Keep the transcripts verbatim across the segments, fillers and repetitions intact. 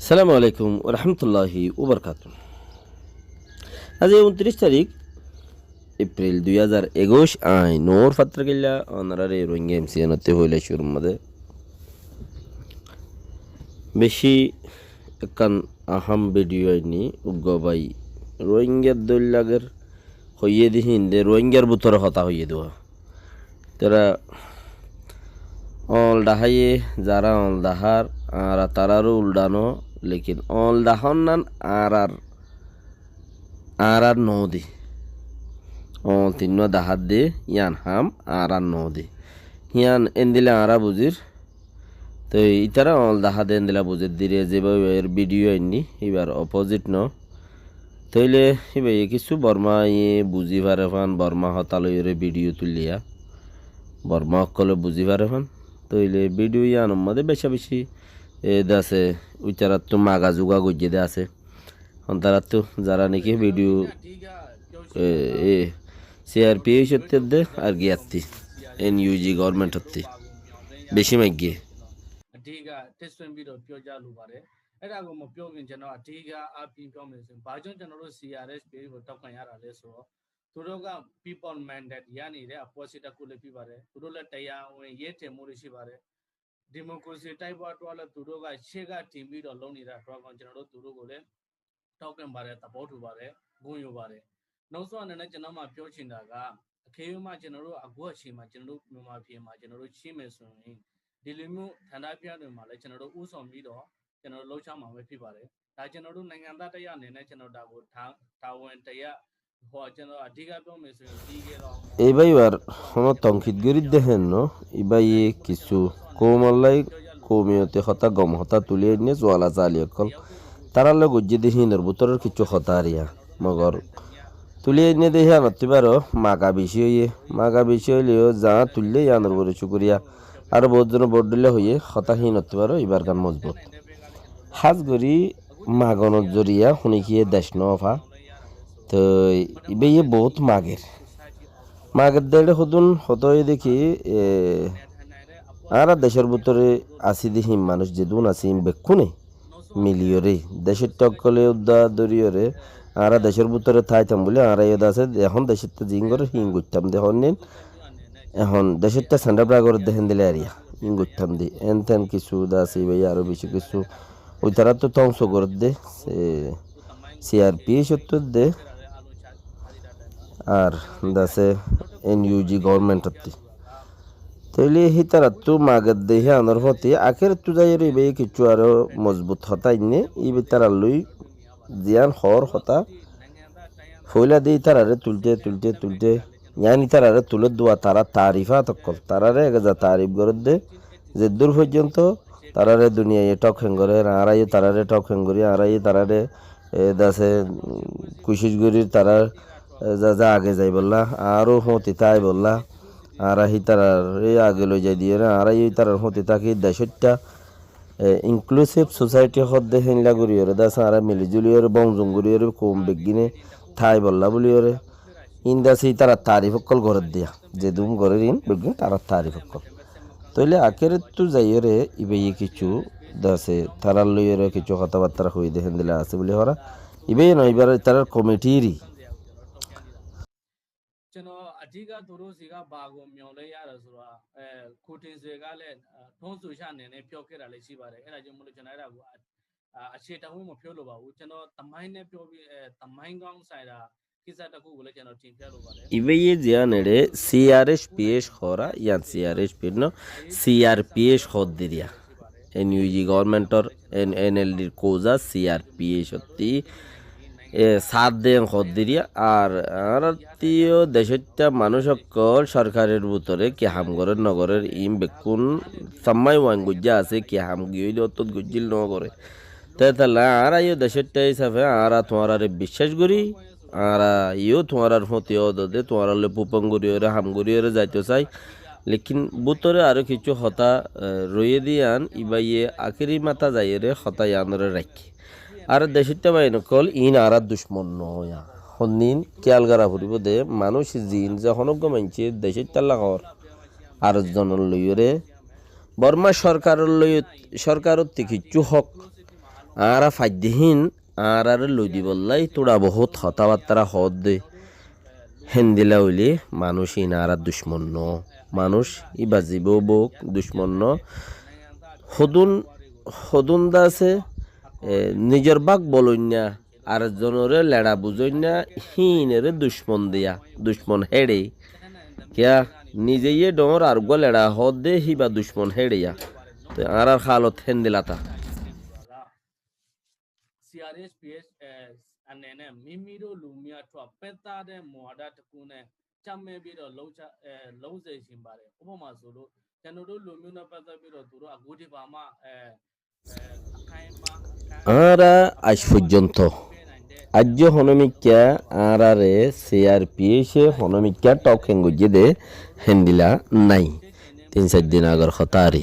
Assalamu alaikum warahmatulláhi wabarakátuhu. Aijja untiric tarík Epril dui házar ekuic, añí Nur Fattarkilla, onoráre Rohingya M C N ottu hoilá cúrur mazé. Beci ekkán aham video ainní, uggúa bái Rohingyar dóilla ger, hoiyé de híin de Rohingyar bútore hotá hoiyé de. Tará oñl daháiye, zará oñl dahár, añára taráre uldhano, lekin oñl dahón nan añárar, añárar noó de. Oñl tinnúa dahár de, yían ham añárar noó de. Yían endilla añára buzír. Toi ítara oñl dahá de endilla buzér de, zibá íbar video ainní, íbar opposite noó. Tóile íbaye kissú Bormaye buzí fare fán, Borma hotá loiyóre video tuillé yá. Borma ókkole buzí fare fán. Tóile video yíanor mazé beca beci, e, de asé, uitaráttu maga zuga goijjé de asé. Hontaráttu zará niki video, e, e, C R P H ottú de ar giyáttu N U G government ottú beci maiggé. အဓိက တစ်ဆွင့်ပြီးတော့ ပြောကြားလိုပါတယ်။ အဲ့ဒါကို မပြောခင် ကျွန်တော် အဓိကအားဖြင့် ပြောမယ်ဆိုရင် ဘာကြောင့် ကျွန်တော်တို့ C R H P H ကို ထောက်ခံရတာလဲဆိုတော့ သူတို့က people mandate ရနေတဲ့ အဖွဲ့အစည်းတစ်ခုလည်း ဖြစ်ပါတယ်။ သူတို့လည်း တရားဝင် ရင်းထင်မှုတွေ ရှိပါတယ်။ ဒီမိုကရေစီ တိုက်ပွဲအတွက်လည်း သူတို့က ရှေ့က တင်ပြီးတော့ လုပ်နေတဲ့အတွက်ကြောင့် ကျွန်တော်တို့ သူတို့ကိုလည်း ထောက်ခံပါတယ်၊ သဘောတူပါတယ်၊ ဂုဏ်ယူပါတယ်။ နောက်ဆုံးအနေနဲ့ ကျွန်တော်မှ ပြောချင်တာက အကယ်၍မှ ကျွန်တော်တို့ အခုအချိန်မှာ ကျွန်တော်တို့ မြန်မာပြည်မှာ ကျွန်တော်တို့ ကြည့်မယ်ဆိုရင် ဒီလိုမျိုး ဆန္ဒပြပွဲတွေမှာလည်း ကျွန်တော်တို့ ဦးဆောင်ပြီးတော့ ကျွန်တော်တို့ လှုပ်ရှားမှာပဲ ဖြစ်ပါတယ်။ ဒါ ကျွန်တော်တို့ နိုင်ငံသားတစ်ယောက်အနေနဲ့ ကျွန်တော် ဒါကို တာ-၊ တာဝန်တစ်ရပ် ဟို ကျွန်တော် အဓိက ပြောမယ်ဆိုရင် ပြီးခဲ့တော့ Ibá íbar honó tonkit gorídde héen noó, ibáye kissú koumollá koumiyoti hotá, gom hotá tulí ainné, zuala zali ókkol. Tarálloi goijjé de híinor bútoror kissú hotá ar yá. Mogor tulí ainné de híanottú íbaró maga beci óiye, maga beci óileyo zaá tuillé yíanor uore cúkuriya. Aró boóut zone boóut dhoilla hoiyé, hotá híinottú íbaró ibár gán mozbut. Hás gorí magonor zoriya honikiyé dec nófa. Toi ibáye boóut mager. Mager de eçé hodún hotá óiye de ki, e, añára decór bútore así de híin manúic zedún asé híin bekkúne miliyóre, decóitta ókkole uddá dóriyoré, añára decór bútore táitam bóli añára iyót asé, ehón decóitta ziín gorér híin goittám de honnín, ehón decóitta sendabra gorér de héndilla eriya, híin goittám de, en ten kissú de asé, ibáye aró beci kissú, uitaráttu tóngso gorér de, e, C R P H ottú de, ar de asé N U G government ottú. Tóile hítarattú mager de híanor fóti akérottú zaiyóre ibáye kissú aró mozbut hotá ainné, ibá ítarallói ziyán hoór hotá, foóila de ítararé tuilté, tuilté, tuilté, yían ítararé tulé dua tará taarifát ókkol, taráre ek eza taarif gorédde, zeddúr foijjonto taráre duniyaye thók hén gorér, añára yó taráre thók hén gorí, añára yó taráre, e, de asé, um, kucíc gorír, tarár, e, za, za age zaibollá, añáró fóti táibollá, añára hítararé age loi zai diyóre, añára yó ítarar fóti táki decóitta, e, inclusive society hoódde héinla goríyoré, de asé añára mili zuliyóre, bong zong goríyoré, koum beggíne táibollá bóliyoré, híin de asé ítarar taarif ókkol gorédde yá. Zedún gorér híin beggín tarár taarif ókkol. Tóile akérottú zaiyóre ibáye kissú de asé, tarállóiyoré kissú hotábattára hoiyé de héndilla asé bóli hoóra. Ibáye noó, ibár ítarar komitíri. ကျွန်တော် အဓိက သူတို့ဆီက ဘာကို မျှော်လင့်ရလဲဆိုတော့ အဲ၊ ကိုတင်ဆွေကလည်း အဲ၊ တောင်းဆိုချက်အနေနဲ့ ပြောခဲ့တာလည်း ရှိပါတယ်။ အဲဒါကြောင့်မို့လို့ ကျွန်တော် အဲ့ဒါကို အ၊ အာ၊ အရှည်တာဝေး မပြောလိုပါဘူး။ ကျွန်တော် သမိုင်းနဲ့ ပြောပြီး၊ အဲ၊ သမိုင်းကောင်းဆိုင်ရာ ကိစ္စတစ်ခုကိုလည်း ကျွန်တော် တင်ပြလိုပါတယ်။ Ibáye ziyán eçé C R H P H hoóra, yían C R H P H noó, C R P H hoódde eriya. N U G government or N-, N L D r kouza C R P H ottú, e, saát de en hoódde eriya. Ar añárattú yó decóitta manúic ókkol sorkaror bútore ki ham gorér no gorér, iín bekkún sammái wain goijjá asé, ki ham giyói de ottót goijjíl no goré. Te tolla añára yó decóitta hísafe añára tuáñrare biccác gorí, añára yó tuáñrar fóti ódode, tuáñrallói fufong goríyoré, ham goríyoré zaito sai. Lekin bútore aró kissú hotá, e, roiyé de yían, ibáye akéri mata zaiyóre hotá yíanoré raikké. Ar decóitta báin ókkol, iín añárar ducmon noó yá. Honnín kéyal gorá foribó de, manúic ziín ze honóggua maincé decóittalla hoór, ar zonor loiyóre, Borma sorkarollói, sorkarottú kissú hók, Añára faidde hín añáráre loidibollái tuça bohút hotábattára hoódde. Héndila óile manúic hín añárar ducmon noó. Manúic íba zibá bouk ducmon noó. Hodún, hodún de asé, e, nizor bák boloinna, ar zonoré leça buzoinna, híinoré ducmon diya, ducmon héçe. Kiyá, nize yé dhoóñr ar uggúa leça hoódde híba ducmon héçe ya. Te añárar hálot héndila tá. C R P H, eh, anene mimiro lumia tua peta de moada tukune chamme biro loucha, eh, louze simbare. Ubo masulu, chanuru lumio na peta biro turu agudi bama, eh, eh, kaima, ka- Añára aij foijjonto, aijjó honomikká añárare C R P H e honomikká thok heng goijjé de héndila nái. Tin sair din agor hotá ar.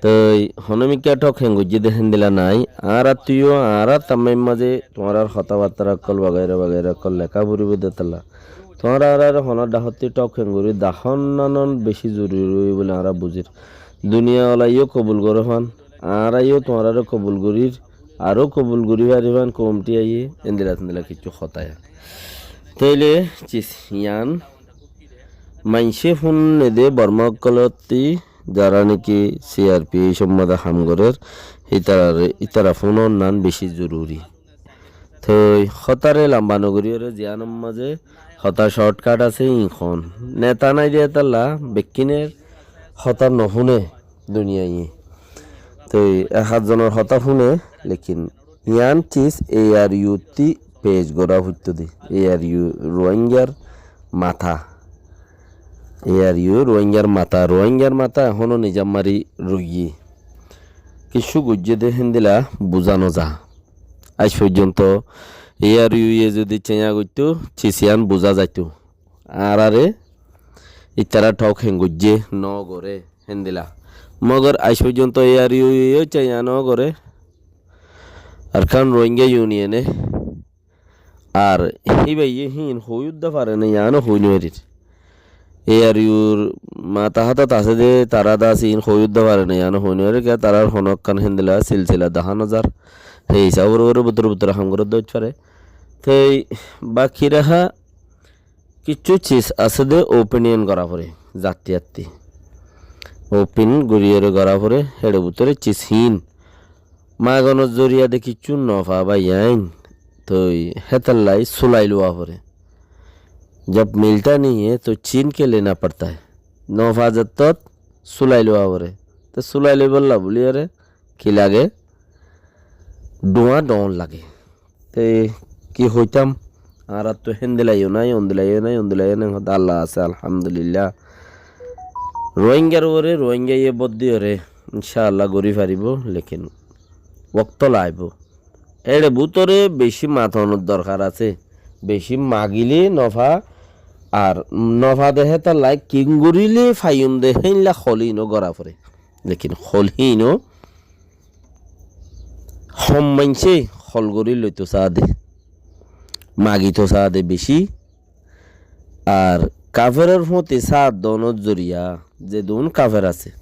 Toi honomikká thok heng goijjé de héndila nái. Añárattú yó añárar tammaim mazé tuáñrar hotábattára ókkol bagaira bagaira ókkol leká foribó de tálla. Tuáñra añáráre honó dhahottí thok heng gorí dahón nanon bicí zoruri buli añára buzír. Duniya ola yó kobul goré fán, añára yó tuáñráre kobul gorír, aró kobul gorí fari fán koumthí aiyé, endila tendila kiccú hotá ya. Tóile cis yián maincé fúnne de Bormá ókkolótti, zará niki C R P H or mazé ham gorér, ítarare, ítara fúnor nan bicí zoruri. Toi hotáre lamba nogoríyoré ziyánor mazé hotá shortcut asé, íin hoón. Neta nái de hétalla bekkíner hotá nofúne duniyaiye. Toi ek ekzonor hotá fúne, lekin yián cis A R U ttí pec gorá foittóu de. A R U Ruáingar matá. A R U Ruáingar matá, Ruáingar matá ehóno nizam mari roiyé. Kiccú goijjé de héndila buzá nozá. Aij foijjonto A R U ye zodi céña goittóu, cis yián buzá zaittóu. Añáráre ítara thok heng goijjé, nogoré, héndila. Mogor aij foijjonto A R U ye yó céña nogoré. Arakan Rohingya Union e. Ar híbaye híin hoói uddá fare né, yiáno hoói nofarir. A R U r matahát ot asé de, tará de asé, híin hoói uddá fare né, yiáno hoói nofarir, kiyá tarár honó ekkán héndila silsila dahá nozar. Hé hísafor uore bútore bútore ham gorédde óit fare. Toi baki raha kiccú cis asé de opinion gorá foré, zatti atti. Opin goríyore gorá foré, héçe bútore cis híin. Magonor zoriya de kiccú nofa bái ain, toi hétallai sulai luwa foré. Jab milta nahi hai, to chin ke lena padta hai. Nofa zettót sulai luwa foré. Te sulai loibolla buliyore ki lage? Dhuá dhoóñr lage. Te ki hoitám? Añárattú héndila yó nái, ondila yó nái, ondila yó nái, hoóde Allah asé, alhamdulillah. Rohingyar uore Rohingyaye bót diyore, incá Allah gorí faribó, lekin wokto laibó. Éçe bútore bicí matonor dorkar asé. Bicí magile nofa, ar nofa de hétallai kingoríle faiyum de héinla hol híino gorá foré. Lekin hol híino hom maincé hol gorí loitou saá de, magitou saá de bicí. Ar kaferor fúti sáat donor zoriya, zedún kafer asé,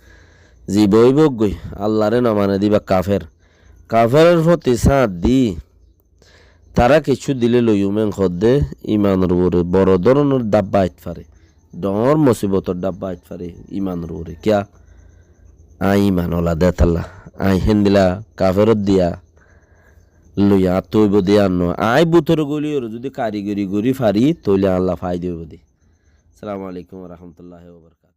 ziba óibou goi, Allaré nomane de íba kafer. Kaferor fúti sáat di, tará kiccú dile loiyum en hoódde, imanor uore boro dóronor dhábba ait fare. Dhoóñr mosibotor dhábba ait fare imanor uore. Kiyá? Aññí iman ola de hétalla. Aññí héndila kaferot diya loiya añáttu óibou de yían noó. Aññí bútore góli ore zudi karigori gorí fari, tóile añálla faida óibou de. Assalamu alaikum wa rahmatullahi wa barakatuhu.